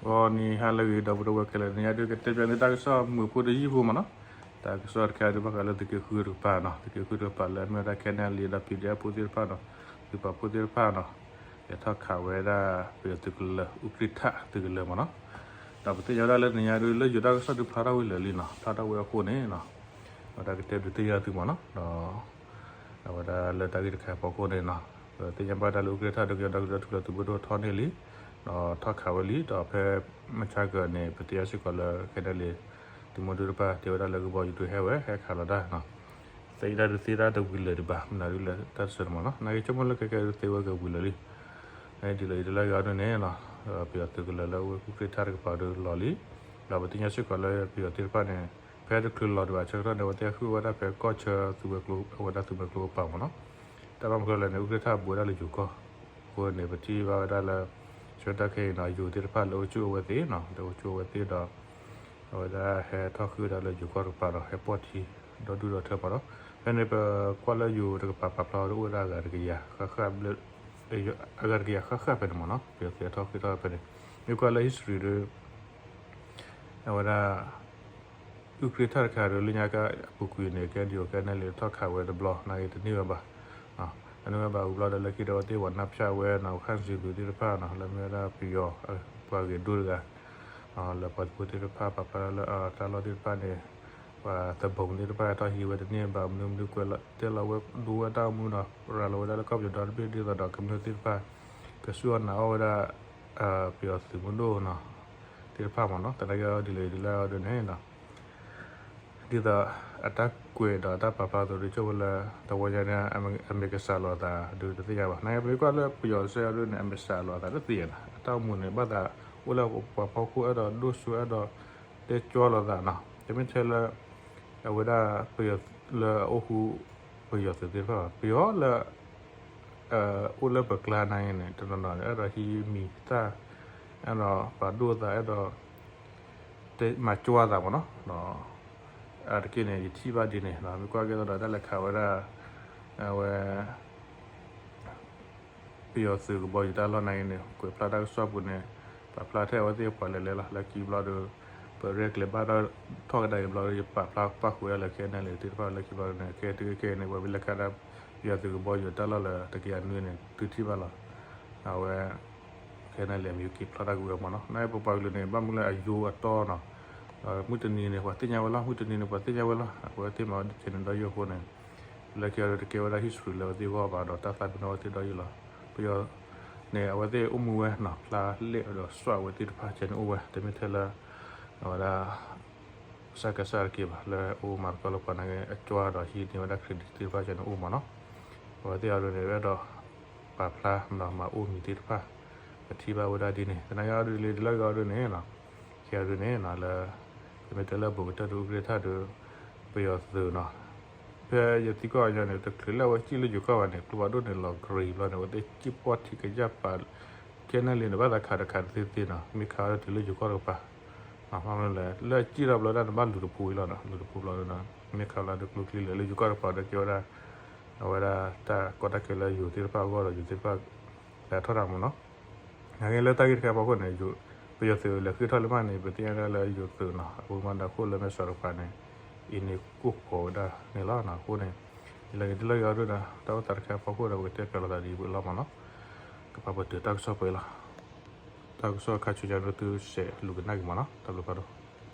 ဂီၤနံၤဟါလၢအဂ့ၤ ဒီပုၢ်ဝဲၢ်ခဲလၢာ်, နံၤညါဒုးကတဲပၠးန့ၢ်တၢ်ကစီၣ်မုာ်ဖိတယုၢ်ဖိမ့ၢ်နီၤ. တၢ်ကစီၣ်တခါဒုးဘၣ်ဃးလၢသုးက့ဃုတကပၤနီၤ, သုးက့ဃုတကပၤလၢအမ့ၢ်ဝဲဒၣ် ခဲနၣ်လံ ဒီး ပီၣ်ဒ့ဖိ သ့ၣ်တဖၣ်နီၤ, သုးပာ်ဖှိၣ်သ့ၣ်တဖၣ်နီၤ, လဲၤထီၣ်ခးဝဲဒၣ် ပယီၤသုးကလၢၤ အူကြ့ၢ်ထၣ်သုးကလၢၤမ့ၢ်နီၤ. ဒီးပသ့ၣ်ညါဝဲဒၣ်လၢနံၤညါဒုး လၢယိၤတၢ်ကစီၣ်ဒုးဖျါထီၣ်ဝံၤလၢာ်လံနီၤ, ဖျါထီၣ်ဝဲအဃိန့ၣ်နီၤ, အဝဲဒၣ်ကတဲဒုးသ့ၣ်ညါသုမ့ၢ်နီၤ, ဒီး အဝဲဒၣ်လၢတၢ်ဂ့ၢ်တခါအဖီခိၣ်န့ၣ်နီၤ, ပသ့ၣ်ညါဘၣ်တၢ်လၢအူကြ့ၢ်ထၣ်ဒုး ကညီဒီကလုာ်တၢ်ထူၣ်ဖျဲးသုးမုၢ်ဒိၣ်ထီၣ်န့ၢ်လံ, ဒီးထီၣ်ခးဝဲလံ, ဒီးဖဲမုၢ်ဆါကၢၤန့ၣ် ပသ့ၣ်ညါစ့ၢ်ကီးလၢ ခဲနၣ်လံ သုးမုၢ်ဒိၣ်တဖၣ်တဲဝဲဒၣ်လၢကဘီယူၤဒုးဟဲဝဲ ဟဲခးလီၤတၢ်နီၤ, သ့ၣ်ညါဒုးသ့ၣ်ညါတဝံၤလၢာ်ဒံးဘၣ်, မနုၤဒ်လဲၣ်တၢ်စၢၤန့ၣ်မ့ၢ်နီၤ, နာ်က့ဆိကမိၣ်လၢခဲကဲဒုးသ့ဝဲကဝံၤလၢာ်လံ ဒ်လဲၣ်ဒ်လဲၣ်ဂ့ၤအီၤဒုးန့ၣ်နီၤ, ပယီၤသုးကလၢၤလၢအူကြ့ၢ်ထၣ်တကပၤဒုးလီၤလံ, ဒီးပသ့ၣ်ညါစ့ၢ်ကီးလၢပယီၤသ့ၣ်တဖၣ်န့ၣ် ဖဲတချုးလီၤဒံးဘၣ်ဆၢကတီၢ်န့ၣ် အဝဲသ့ၣ်ဃုဝဲဒၣ်ဖဲကီၢ်ဆၢ အဝဲဒၣ်သုးမုၢ်ကျိၤကပၤမ့ၢ်နီၤ, တၢ်ဘၣ်မနုၤလဲၣ်န့ၣ် အူကြ့ၢ်ထၣ်ဘူးဝဲဒၣ်လၢယိၤကီၢ်, အဃိန့ၣ် ပထံၣ်ဘၣ်ဝဲဒၣ်လၢ ဆၢကတီၢ်ခဲအံၤနီၤ ယိၤသ့ၣ်တဖၣ်လဲၤအိၣ်ဆူၣ်အိၣ်ဝဲသ့နီၤ, လဲၤအိၣ်ဆူၣ်အိၣ်ဝဲသ့ဒီး အဝဲဒၣ်ဟဲထီၣ်ဃုာ်ဝဲဒၣ်လၢယိၤကီၢ်တကပၤဒီး ဟဲပိာ်ထံဒီဒူၣ်ဒီထၢမ့ၢ်နီၤ, ဖဲန့ၣ်ပကွၢ်လၢယိၤတကပၤပာ်ဖျါအီၤဒုး အိၣ်ဝဲဒၣ်အဂၤတကယၤဃၣ်ဃၣ်ဘျဲၣ်, အဂၤတကယၤဃၣ်ဃၣ်ဖဲန့ၣ်မ့ၢ်နီၤ, ပယီၤသုးဟဲထီၣ်ဃုာ်ထီၣ်ဖဲန့ၣ်, မ့ၢ်ကွၢ်လၢ history ဒုး အဝဲဒၣ် အူကြ့ၢ်ထၣ်တခါဒုး လၢညါခါအပူၤကွံာ်န့ၣ် KNDO KNLA ထီၣ်ခးဝဲတဘျီ နာ်က့တန့ၢ်ဝဲဘၣ်, တန့ၢ်ဝဲဘၣ်ဝံၤဘျီဒီး လၢခံဒီးအဝဲသ့ၣ်ပှၤနၢ်ဖၠၣ်ဝဲနီၤ ခၣ်စံၤဘျုးသ့ၣ်တဖၣ်နီၤ လၢမ့ၢ်ဝဲဒၣ်ပယီၤ ပှၤဂ့ၤဒိၣ်တဂၤ လၢပှၤသုးဖိသ့ၣ်တဖၣ်ပာ်ဖျါလၢတၢ်လီၢ်သ့ၣ်တဖၣ်န့ၣ် ပှၤသဘိးသ့ၣ်တဖၣ်ဟဲထီၣ်ဟံးဝဲတန့ၢ်ဘၣ် မနုၤမနုၤကွဲးလီၤတဲလီၤဝဲဒိဝဲတၢ်အိၣ်မူဒီး ရၤလီၤဝဲဒၣ်လၢကီၢ်ပယီၤဒီတဘ့ၣ်ဒ်သိးဒီးကမျၢၢ်သ့ၣ်တဖၣ် ကစူၢ်အီၣ်နာ်အီၣ်ဝဲဒၣ် ပယီၤသုးမုၢ်ဒိၣ်နီၤ သ့ၣ်တဖၣ်မ့ၢ်နီၤ သနာ်က့ဒ်လဲၣ်ဒ်လဲၣ်အီၤဒုးန့ၣ် ဒ်သိးအတၢ်ကွဲးဒီးအတၢ်ပာ်ဖျါအသိးဒုး ဆိကမိၣ်လၢ တဝီညါန့ၣ် အမ့ၢ်ကစးလိာ်အသးဒုးတသ့ၣ်ညါဘၣ်. နာ်က့ပမ့ၢ်ကွၢ်လၢပယီၤစဲအီၤဒုးန့ၣ် အမ့ၢ်စးလိာ်အသးတသ့နီၤ. အတၢ်အိၣ်မူန့ၣ် ဘၣ်သးအိၣ်လၢပှၤဖီခိၣ်အဲၣ်ဒိးဒိၣ်စိအဲၣ်ဒိးတဲကၠီလိာ်သးနီၤ. တမ့ၢ်ထဲလၢ အဝဲဒၣ်ပယီၤလၢအအိၣ်ဃူ ပယီၤသုးသ့ၣ်တဖၣ်ဘၣ်. ပယီၤလၢ အိၣ်လၢပကျါနာ်က့န့ၣ် တနီၤနီၤန့ၣ် အဲၣ်ဒိးဟံးမံၤသၣ် အဲၣ်ဒိးပာ်ဒိၣ်သး အဲၣ်ဒိး မၤကၠီသးမ့ၢ်နီၤ. အါတက့ၢ်န့ၣ် ယထံၣ်ဘၣ်ဒ်န့ၣ် မ့ၢ်ကွၢ်ကဲသိးဒီး တၢ်လဲၤခးဝဲဒၣ် အဝဲ ပယီၤသုးကဘီယူၤတၢ်လီၢ်နာ်က့န့ၣ် ကွဲးဖျါတၢ်ကစီၣ်ပူၤန့ၣ် ပာ်ဖျါထဲအဝဲသ့ၣ်ပှၤလဲၤလဲၤလီၤ. လၢခံဘျီဒီး ပရဲၣ်ကျဲၤဘၣ်ထီၣ်ကဒါက့ၤဘျီဒီး ယပာ်ဖျါပၣ်ဃုာ်ဝဲဒၣ်လၢ ခဲနၣ်လံ သ့ၣ်တဖၣ်လၢခံဘျီန့ၣ် ခဲတုၤခဲအံၤန့ၣ် ပှၤမ့ၢ်လဲၤခးဒၣ် ပယီၤသုးကဘီယူၤတၢ်လီၢ်လၢတကယၤနွံန့ၣ် သုထံၣ်ဘၣ်လီၤ. အဝဲ ခဲနၣ်လံ အမံၤက့ၤဖျါတၢ်ကွံာ်ဝဲမ့ၢ်နီၤ. နာ်က့ပပှၤကလုာ်န့ၣ် ဘၣ်မနုၤလၢအယိအတီနီၤ. မုၢ်တနံၤန့ၣ် ပှၤသ့ၣ်ညါဝဲလီၤ, မုၢ်တနံၤန့ၣ် ပှၤသ့ၣ်ညါဝဲလီၤ. အဝဲသ့ၣ်မၤဝဲဒ်န့ၣ်ဒီးယိအဃိန့ၣ် လၢခံအီၤဒုးတကဲဝဲဒၣ် history လၢအဝဲသ့ၣ်ဂီၢ်ဘၣ်ဒီး တၢ်သးပ့ၤနီၣ်အဝဲသ့ၣ်ဒီးယိလီၤ. ပယီၤန့ၣ် အဝဲသ့ၣ်အိၣ်မူဝဲနီၤ ဖျါလဲၣ်ဒီးစွၣ်ဝဲသ့ၣ်တဖၣ်ကဲန့ၣ်အိၣ်ဝဲ တမ့ၢ်ထဲလၢ အဝဲဒၣ် စၢ်ကဲစၢ်တက့ၢ်ဘၣ် လၢအအိၣ်မၤသကိးလၢပှၤနာ်က့ အကၠီဒီးဟံးန့ၢ်ဝဲဒၣ် credit သ့ၣ်တဖၣ်ကဲန့ၣ်အိၣ်မ့ၢ်နီၤ. အဝဲသ့ၣ်အီၤဒုးန့ၣ် အဲၣ်ဒိး ပာ်ဖျါမၤအိၣ်မံၤသ့ၣ်တဖၣ် ပထံၣ်ဘၣ်ဝဲဒၣ်ဒ်န့ၣ် သနာ်က့အီၤဒုးလံ ဒ်လဲၣ်ဂ့ၤအီၤဒုးန့ၣ် ခဲအံၤဒုးန့ၣ် လၢ ပမ့ၢ်တဲလၢဘူးကတၢၢ်ဒုး အူကြ့ၢ်ထၣ်ဒုး ပယီၤသုးနီၤ ဖဲယသံကွၢ်အီၤညီန့ၣ် တချုးလၢအဝဲစံၣ်လၢယိၤကီၢ်ဘၣ်န့ၣ် ကျိဖးဒိၣ်န့ၣ် လီၤကရံၤဘျီန့ၣ် အဝဲသ့ၣ်စံၣ်ပီၣ်ထံကယၢ်ပာ် ခဲနၣ်လံန့ၣ် ဘၣ်သးခးတခးတသ့သ့နီၤ မ့ၢ်ခးဝဲဒၣ်တုၤလၢယိၤကီၢ်တကပၤ မ့ၢ်မနုၤလဲၣ် လၢအစံၣ်ထီၣ်ဘျီဒၣ်န့ၣ် ဘၣ်လူၤတပူၤအံၤလီၤနီၤ လူၤတပူၤဘျီဒီး မ့ၢ်ခးလၢဒုးကျိချံလၢာ်လၢယိၤကီၢ်တကပၤဒီးကဲဝဲဒၣ် အဝဲဒၣ်တၢ်ကီတၢ်ခဲလၢ ယိၤသ့ၣ်တဖၣ်အဂီၢ်ဒီး ယိၤသ့ၣ်တဖၣ် လဲၤထီၣ်တၢ်မ့ၢ်နီၤ. နာ်က့လၢတၢ်ဂ့ၢ်တခါအဖီခိၣ်န့ၣ် ပယီၤသုးလဲၤဃ့ထီၣ်လၢမးန့ၣ် ပသ့ၣ်ညါဒၣ်လၢယိၤသုးနီၤ အပူၤမးဒီးခိၣ်လၢမဲၢ်ဆီးတကပၤန့ၣ် အံၤန့ၣ်ကိၢ်ဃီၤဝဲဒၣ်န့ၣ်လီၤ. အဃိန့ၣ် ဒ်လဲၣ်ဂ့ၤဒ်လဲၣ်ဂ့ၤအီၤဒုးဒီး တၢ်အိၣ်သးတခါအဖီခိၣ်ဒီး ပကတဲပၠးလိာ်သးဒ်ပလီၢ်မ့ၢ်နီၤ. ကပာ်ပတုာ်တၢ်ကစီၣ်ပှဲၤလီၤ. တၢ်ကစီၣ်ခါဆူညါဒုးသုဆဲးလူၤကနၣ်က့ၤမ့ၢ်နီၤ တၢ်ဘျုးဖးဒိၣ်